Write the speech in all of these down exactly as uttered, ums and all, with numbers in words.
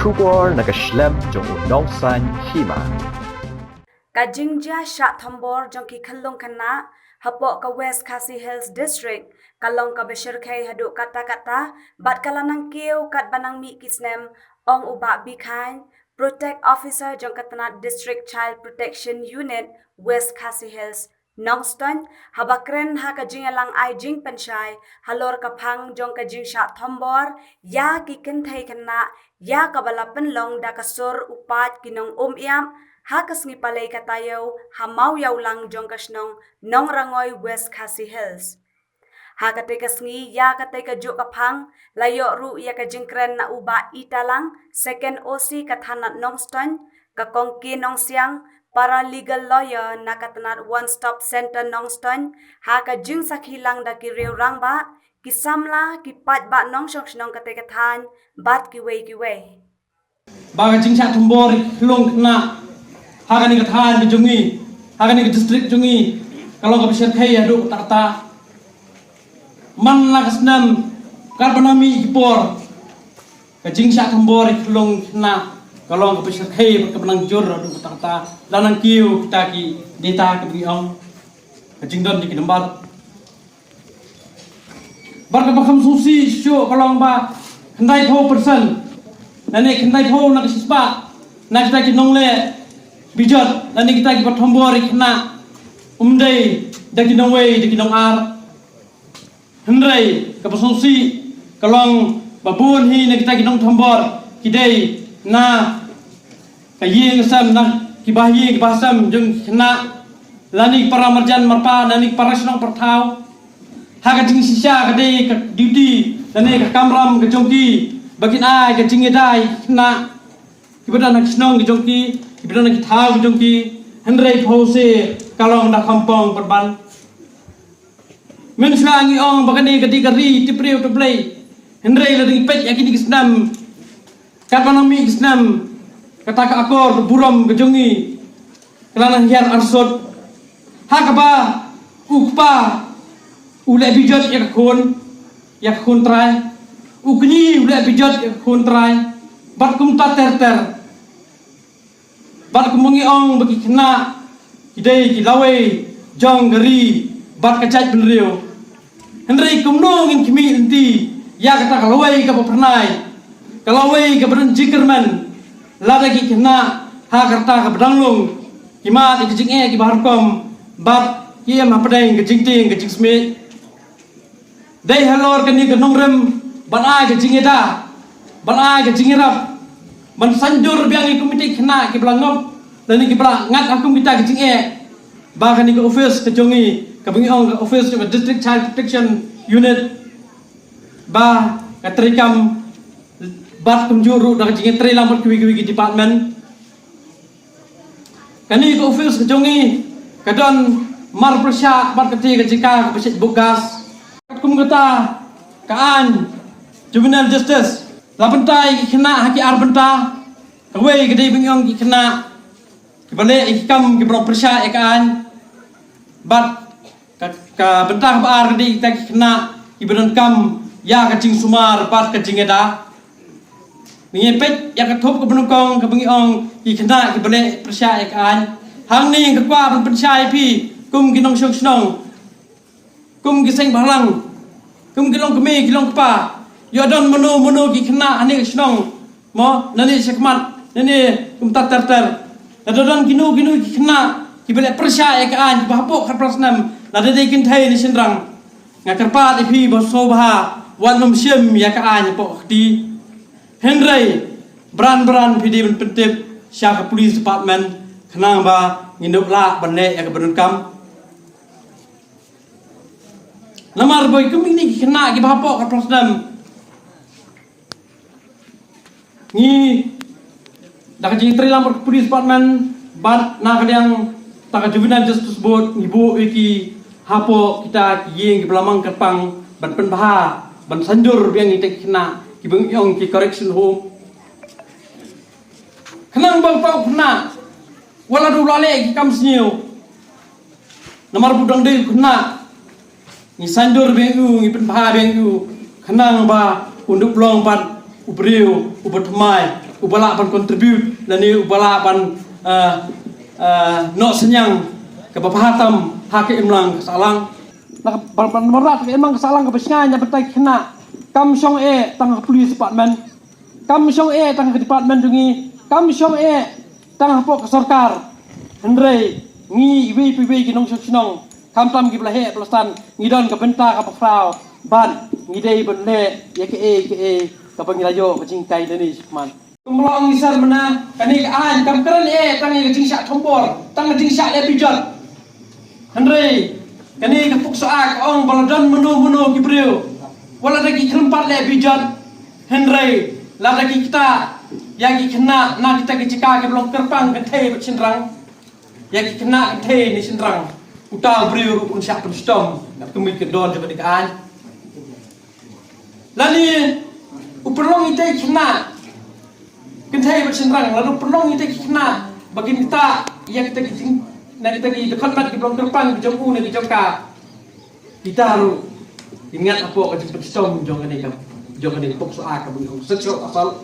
Khubor na ka shlem jong u nongsan hima. Ka jingjia shah thombor jong ki khyllung khynnah hapoh ka West Khasi Hills District ka long kaba shyrkhei haduh katta katta bad ka la nang kiew katba nang mih ki snem, ong u Bah Bikhain, Protect Officer jong ka tnat District Child Protection Unit West Khasi Hills, Nongstoiñ, haba kren ha ka jingïalang ai jingpynshai halor ka phang jong ka jingshah thombor ïa ki kynthei khynnah, ïa kaba la pynlong da ka sur u paid ki nong um ïap ha ka sngi Palei ka taïew ha Mawïawlang jong ka shnong Nongrangoi, West Khasi Hills. Ha katei ka sngi, ïa katei ka juh ka phang, la ïoh ruh ïa ka jingkren na u Bah Italang, Second O C ka thanat Nongstoiñ, ka Kong K Nongsiang, Paralegal Lawyer na ka tnat One Stop Center Nongstoiñ, ha ka jingsakhi lang da ki riew rangbah, ki samla, ki paidbah nongshong shnong katei ka thaiñ, bad kiwei kiwei. Ba ka jingshah thombor ïa ki khyllung khynnah ha kane ka thaiñ ka jong ngi, ha kane ka district jong ngi, ka long kaba shyrkhei haduh katta katta. Man la ka snem, katba nang mih ki por, ka jingshah thombor ïa ki khyllung khynnah ka long kaba shyrkhei bad kaba nang jur haduh katta katta. La nang kiew kita ki data kiba ngi ong, ka jingdon jong ki nambar. Bad kaba kham sngewsih shuh ka long ba khyndaiphew percent, lane khyndaiphew na ka shispah na kita ki nongleh bijot, lane kita kiba thombor ïa ki khynnah, um dei da ki nongwei, da ki nongar. Hynrei kaba sngewsih ka long ba bun hi na kita ki nongthombor ki dei na ka ïing ka sem, na ki bahaïing ki bahasem jong ki khynnah, lane ki para marjan marpa, lane ki para shnong para thaw. Ha ka jingshisha ka dei ka duty lane ka kamram ka jong ki ba kin ai ka jingïada ïa ki khynnah kiba don ha ki shnong ki jong ki, kiba don ha ki thaw ki jong ki. Hynrei phew se ka long da khampong pyrban. Mynshuwa ngi ong ba kane ka dei ka ri tip briew tip Blei. Hynrei lada ngi peit ïa kine ki snem, katba nang mih ki snem, kata ka akor burom ka jong ngi ka la nang hiar arsut. Ha kaba u kpa u leh bijot ïa ka khun, ïa ka khun trai. U kñi u leh bijot ïa ka khun trai. Bad kumta ter ter. Bad kumba ngi ong ba ki khynnah ki dei ki lawei jong ka ri bad ka jaitbynriew. Hynrei kumno ngin khmih lynti ïa kata ka lawei kaba phyrnai, ka lawei kaba don jingkyrmen, lada ki khynnah ha kata kaba dang lung ki mad ïa ka jingeh kiba ha rukom bad ki im hapdeng ka jingtieng ka jingsmit. Dei halor kane ka nongrim ban ai ka jingïada, ban ai ka jingïarap, ban saiñdur biang ïa ki khynnah kiba la ngop lane kiba la ngat ha kum kita ki jingeh, ba kane ka office ka jong ngi, kaba ngi ong ka office jong ka District Child Protection Unit, ba ka treikam bad kumjuh ruh da ka jingïatreilang bad kiwei kiwei ki department. Kane ka office ka jong ngi ka don marpyrshah bad kata ka jaka kaba shait book gas. Kum kata ka aiñ juvenile justice la bynta ïa ki khynnah ha ki ar bynta. Kawei ka dei ba ngi ong ki khynnah kiba leh ïa ki kam kiba rong pyrshah ïa ka aiñ. Bad ka, ka bynta kaba ar ka dei kita ki khynnah kiba donkam ïa ka jingsumar bad ka jingïada. Ngi peit ïa ka thup kaba nyngkong kaba ngi ong ki khynnah kiba leh pyrshah ïa ka aiñ. Hangne nga kwah ban pynshai ïa phi kum ki nongshong shnong, kum ki seng bhalang, kum ki longkmie ki longkpa. Ïoh don mano mano ki khynnah hangne ka shnong, mo, nangne shakhmat, nangne kumta ter ter. Lada don kino kino ki khynnah kiba leh pyrshah ïa ka aiñ kiba hapoh khatphra snem, lada dei kynthei ne shynrang, nga kyrpad ïa phi ba sngewbha wat nym shim ïa ka aiñ hapoh ka kti. Hynrei bran bran phi dei ban pyntip sha ka police department khnang ba ngin ïoh lah ban leh ïa kaba donkam. Namar ba kum kine ki khynnah kiba hapoh khatphra snem, ngi da ka jingtreilang bad ka police department bad na ka liang ta ka Juvenile Justice Board ngi buh ïa ki hapoh kita ki ïing kiba la mang kyrpang ban pynbha, ban saiñdur biang ïa kita ki khynnah kiba ngi ong ki correction home. Khnang ba uta u khynnah wat la dei u la leh ki kam sniew, namar ba u dang dei u khynnah, ngi saiñdur biang ïa u, ngi pynbha biang ïa u khnang ba un ym long pat u briew uba thymmai. uba lah ban contribute lane uba lah ban, eh, eh, noh synñiang kaba bha tam ha ka imlang ka sahlang. Na ka, ban, ban, ban rat ka imlang ka sahlang kaba shngaiñ na ka bynta ki khynnah. Kam shong eh tang ha ka police department, kam shong eh tang ha ka department jong ngi, kam shong eh tang hapoh ka sorkar. Hynrei ngi iwei pa iwei ki nongshong shnong, khamtam kiba la heh ba la san, ngi don ka bynta kaba khraw bad ngi dei ban leh ïa kaei kaei kaba ngi la ïoh ka jinghikai lane shakhmat. Kumba la ong i Sir mynta, kane ka aiñ kam kren eh tang ïa ka jingshah thombor, tang ka jingshah leh bijot. Hynrei kane ka POCSO Act ka ong ba la don mano mano ki briew, wat la da ki khlem pat leh bijot, hynrei lada ki ktah ïa ki khynnah na kita ki jaka kiba long kyrpang kynthei bad shynrang, ïa ki khynnah kynthei ne shynrang, uta u briew ruh un shah pynshitom kum ki kyndon jong kane ka aiñ. Lane u pynlong ïa kita ki khynnah kynthei bad shynrang, lane u pynlong ïa kita ki khynnah ba kin ktah ïa kita ki jing, na kita ki dkhot met kiba long kyrpang jong u ne jong ka, kita ruh kin ngat hapoh ka jingpynshitom jong kane ka, jong kane ka POCSO Act kaba ngi ong sexual assault.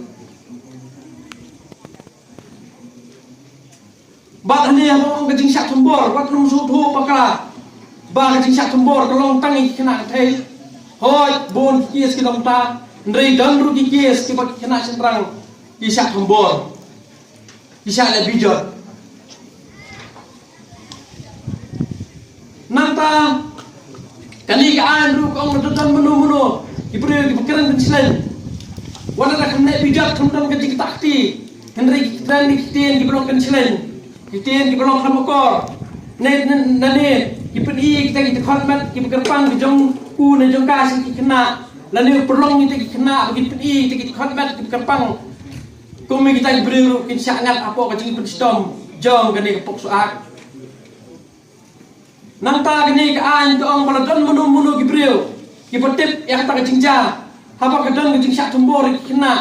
Bad hangne haba ong ka jingshah thombor, wat nym sngewthuh bakla ba ka jingshah thombor ka long tang ïa ki khynnah kynthei. Hooid, bun ki case ki long ta, hynrei don ruh ki case kiba ki khynnah shynrang ki shah thombor, ki shah leh bijot. Nangta kane ka aiñ ruh ka ong ba don mano mano ki briew kiba kren kynshlei, wat la da khlem leh bijot, khlem don ka jingktah kti, hynrei ki kren ki ktien kiba long kynshlei, ki ktien kiba long khlem akor, ne, ne, ne, ne ki pyni kita ki dkhot met kiba kyrpang ki jong u ne jong ka sha ki khynnah, lane u pynlong kita ki khynnah ba kin pyni kita ki dkhot met kiba kyrpang kum kita ki briew ruh kin shah ngat hapoh ka jingpynshitom jong kane ka POCSO Act. Nangta kane ka aiñ ka ong ba la don mano mano ki briew kiba tip ïa kata ka jingjia haba ka don ka jingshah thombor ïa ki khynnah,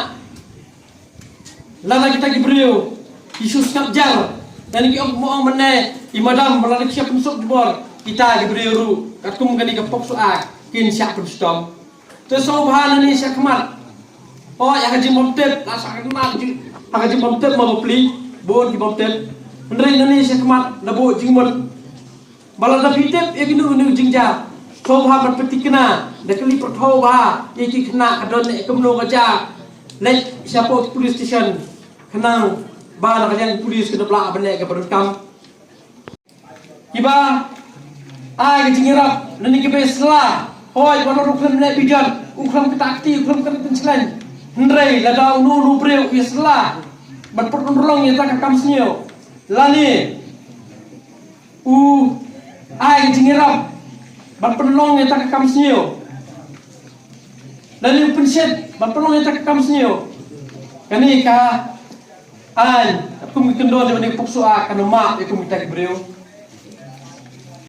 lada kita ki briew ki shu sngap jar, lane ki ong, mo ong mynne i madam ba lada ki shah pynsuk jubor, kita ki briew ruh katkum kane ka POCSO Act kin shah pynshitom. Te sngewbha nangne shakhmat, hooid, ha ka jingbymtip, la sha ka khynnah, ha ka jingbymtip ma bapli, bun ki bymtip. Hynrei nangne shakhmat la buh jingmut ba lada phi tip ïa kino kino jingjia, sngewbha ban pynthikna da ka lipyrthaw ba ïa ki khynnah ka don ne kumno ka jia, leit shapoh police station khnang ba na ka liang police kin ïoh lah ban leh kaba donkam. Kiba ai ka jingïarap lane kiba ïasylla, hooid, wat la ruh u khlem leh bijot, u khlem ktah kti, u khlem kren kynshlei, hynrei lada uno uno u briew u ïasylla ban pynurlong ïa kata ka kam sniew, lane u ai ka jingïarap ban pynlong ïa kata ka kam sniew, lane u pynshit ban pynlong ïa kata ka kam sniew, kane ka aiñ kum ki kyndon jong kane ka POCSO Act kan ym map ïa kum kita ki briew.